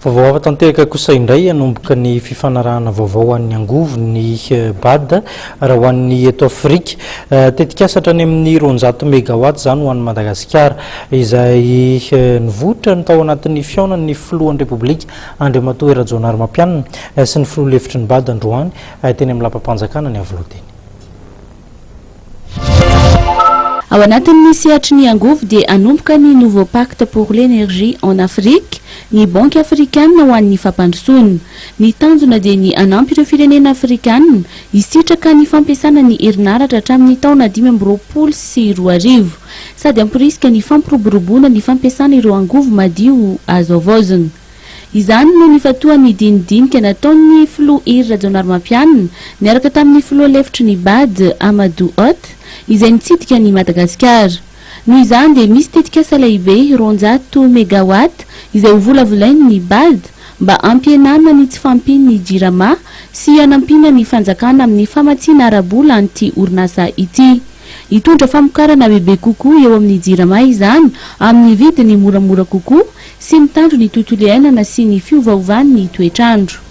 Vaovao hafa tanteraka kosa indray, hanomboka ny fifanarahana vaovao ho an'ny angovo ny Bad raha ho an'ny eto Afrika. Tetikasa hatrany amin'ny 200 megawatt izany ho an'i Madagasikara, izay nivoitra ny tao anatin'ny fihaonan'ny filohan'ny Repoblika Andriamatoa Hery Rajaonarimampianina sy ny filoha lefitry ny Bad androany teny amin'ny lapam-panjakana ny Iavoloha teny. Ao anatin'ny sehatry ny angovo dia hanomboka ny Nouveau Pacte pour l'énergie en Afrique ny Banky Afrikana ho an'ny Fampandrosoana. Ny tanjona dia ny hanampy ireo firenena afrikana hisitraka ny fampiasana ny herinaratra hatramin'ny taona 2025, sady hamporisika ny fampiroboroboana ny fampiasana ireo angovo madio azo havaozina. Izany no nifantohan'ny dinidinika nataon'ny filoha Hery Rajaonarimampianina niaraka tamin'ny filoha lefitry ny Bad, Amadou Hott, izay nitsidika an'i Madagasikara. Noho izany dia misy tetikasa lehibe 200 megawatt izay ho volavolain'ny Bad mba hampihenana ny tsy fahampian'ny Jirama sy hanampiana ny fanjakana amin'ny famatsiana ara-bola an'ity orinasa ity. Hitondra famokarana bebe kokoa eo amin'ny Jirama izany amin'ny vidiny moramora kokoa sy mitandro ny tontolo iainana sy ny fiovaovan'ny toetr'andro.